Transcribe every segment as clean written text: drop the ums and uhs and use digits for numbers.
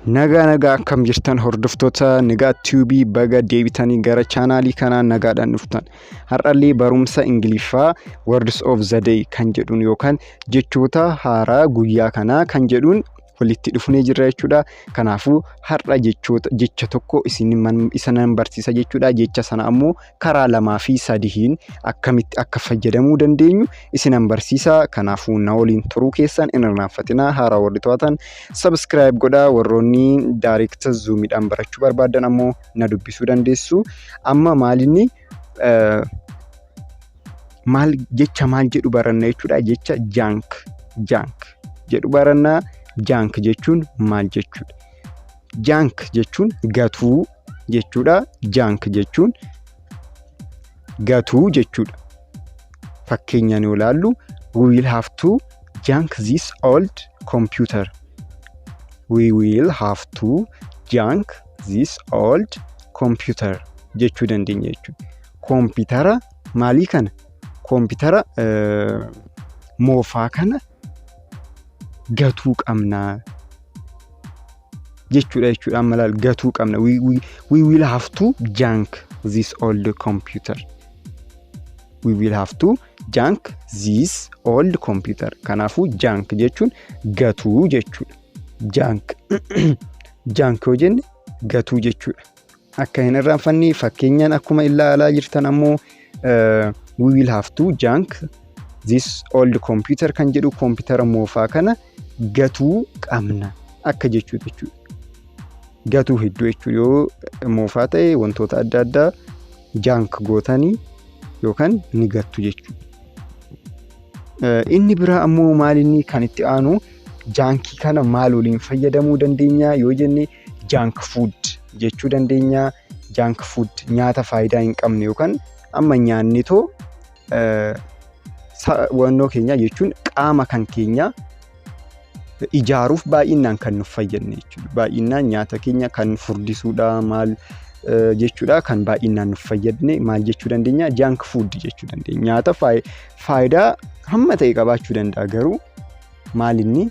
Nagaa nagaa, akkam jirtan hordoftoota Nigaa Tube? Baga deebitanii gara chaanaalii kanaa nagaadhaan dhuftan. Har'allee barumsa Ingiliffaa Words of the Day kan jedhuun yookaan jechoota haaraa guyyaa kanaa kan jedhuun walitti dhufnee jirra jechuudha. Kanaafuu har'a jechoota jecha tokko isin isa nan barsiisa jechuudha. Jecha sana ammoo karaa lamaa fi sadiin akkamitti akka fayyadamuu dandeenyu isinan barsiisa. Kanaafuu na waliin turuu keessan hin irraanfatinaa. Haaraa warri to'atan subscribe godhaa. Warroonni direct Zoomiidhaan barachuu barbaadan ammoo na dubbisuu dandeessu. Amma maalinni maal jecha maal jedhu baranna jechuudha. Jecha junk, junk jedhu barannaa. Junk jechuun maal jechuudha? Junk jechuun gatuu jechuudha. Junk jechuun gatuu jechuudha. Fakkeenyaan yoo ilaallu, "We will have to junk this old computer." "We will have to junk this old computer" jechuu dandeenya jechuudha. Koompitara maalii kana? Koompitara moofaa kana gatuu qabnaa jechuudha. Amma ilaali, gatuu qabna. We will have to junk this old computer. We will have to junk this old computer. Kanaafuu junk jechuun gatuu jechuudha. Junk, junk yoo jenne gatuu jechuudha. Akka hin irraanfanne, fakkeenyaan akkuma ilaalaa jirtan ammoo "We will have to junk this old computer" kan jedhu koompitara moofaa kana gatuu qabna akka jechuudha jechuudha. Gatuu hedduu jechuudha. Yoo moofaa ta'e wantoota adda addaa junk gootanii yookaan ni gattu jechuudha. Inni biraa ammoo maalinni kan itti aanu, junkii kana maal waliin fayyadamuu dandeenya yoo jenne, junk food jechuu dandeenya. Junk food nyaata faayidaa hin qabne yookaan amma nyaannetoo wannoo keenya jechuun qaama kan keenya ijaaruuf baay'inaan kan nuuf fayyadne jechuudha. Baay'inaan nyaata keenya kan furdisuudha maal jechuudha, kan baay'inaan nuuf fayyadne maal jechuu dandeenya? Junk food jechuu dandeenya. Nyaata faayidaa hamma ta'e qabaachuu danda'a, garuu maal inni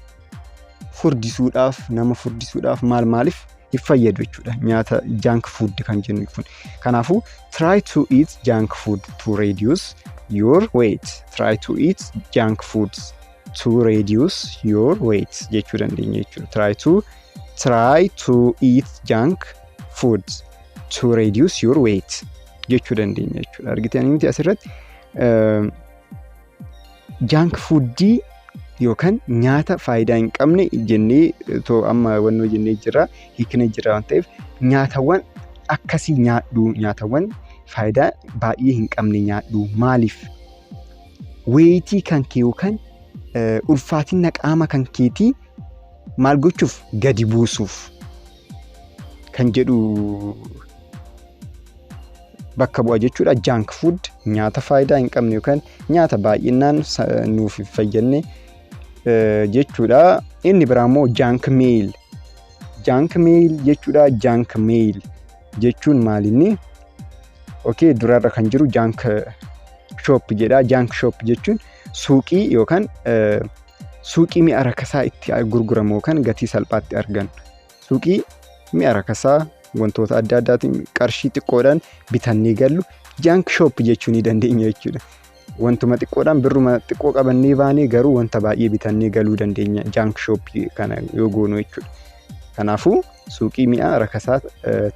furdisuudhaaf, nama furdisuudhaaf maal maaliif hin fayyadu jechuudha. Nyaata junk food kan jennu kun. Kanaafuu "Try to eat junk food to reduce your weight. Try to eat junk foods to reduce your weight" jechuu dandeenya jechuudha. "Try to eat junk food to reduce your weight" jechuu dandeenya jechuudha. Argitanii miti, asirratti junk foodii yookaan nyaata faayidaa hin qabne jennee too amma wannoo jennee jira, hiiknee jira waan ta'eef, nyaatawwan akkasii nyaadhu, nyaatawwan faayidaa baay'ee hin qabne nyaadhu. Maaliif? Weightii kan kee yookaan ulfaatina qaama kan keetii maal gochuuf, gadi buusuuf kan jedhu bakka bu'a jechuudha. Junk food nyaata faayidaa hin qabne yookaan nyaata baay'inaan nuuf hin fayyadne jechuudha. Inni biraa immoo junk mail. Junk mail jechuudha. Junk mail jechuun maalinni? Okay, durarra kan jiru junk shop jedha. Junk shop jechuun suuqii yookaan suuqii mi'a rakasaa itti gurguramu yookaan gatii salphaatti argannu. Suuqii mi'a rakasaa wantoota adda addaatiin qarshii xiqqoodhaan bitannee gallu junk shop jechuu ni dandeenya jechuudha. Wantuma xiqqoodhaan, birruma xiqqoo qabannee baanee garuu wanta baay'ee bitannee galuu dandeenya junk shopii kana yoo goonu jechuudha. Kanaafuu suuqii mi'a rakasaa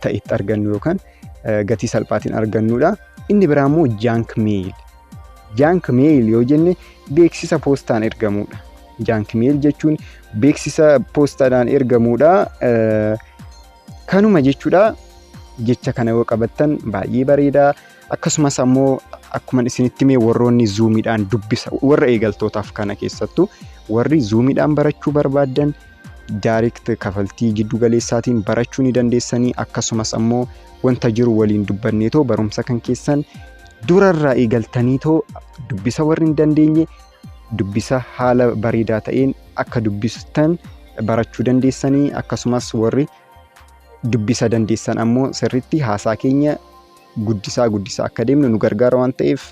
ta'e itti argannu yookaan gatii salphaatiin argannudha. Inni biraa immoo junk mail. Junk mail yoo jenne beeksisa poostaan ergamudha. Junk mail jechuun beeksisa poostaadhaan ergamudha. Kanuma jechuudha. Jecha kana yoo qabattan baay'ee bareeda. Akkasumas ammoo akkuma isinitti hime, warroonni Zoomiidhaan dubbisa warra eegaltootaaf kana keessattuu warri Zoomiidhaan barachuu barbaaddan direct kafaltii giddu galeessaatiin barachuu ni dandeessanii. Akkasumas ammoo wanta jiru waliin dubbanneetoo barumsa kan keessan durarraa eegaltaniitoo dubbisa warri hin dandeenye dubbisa haala bareedaa ta'een akka dubbistan barachuu dandeessanii. Akkasumas warri dubbisa dandeessan ammoo sirriitti haasaa keenya guddisaa guddisaa akka deemnu nu gargaara waan ta'eef,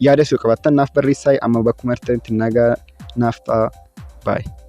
yaada yoo qabaattan naaf barreessaa. Amma bakkuma jirtanitti nagaa naaf ta'a. Baay'ee.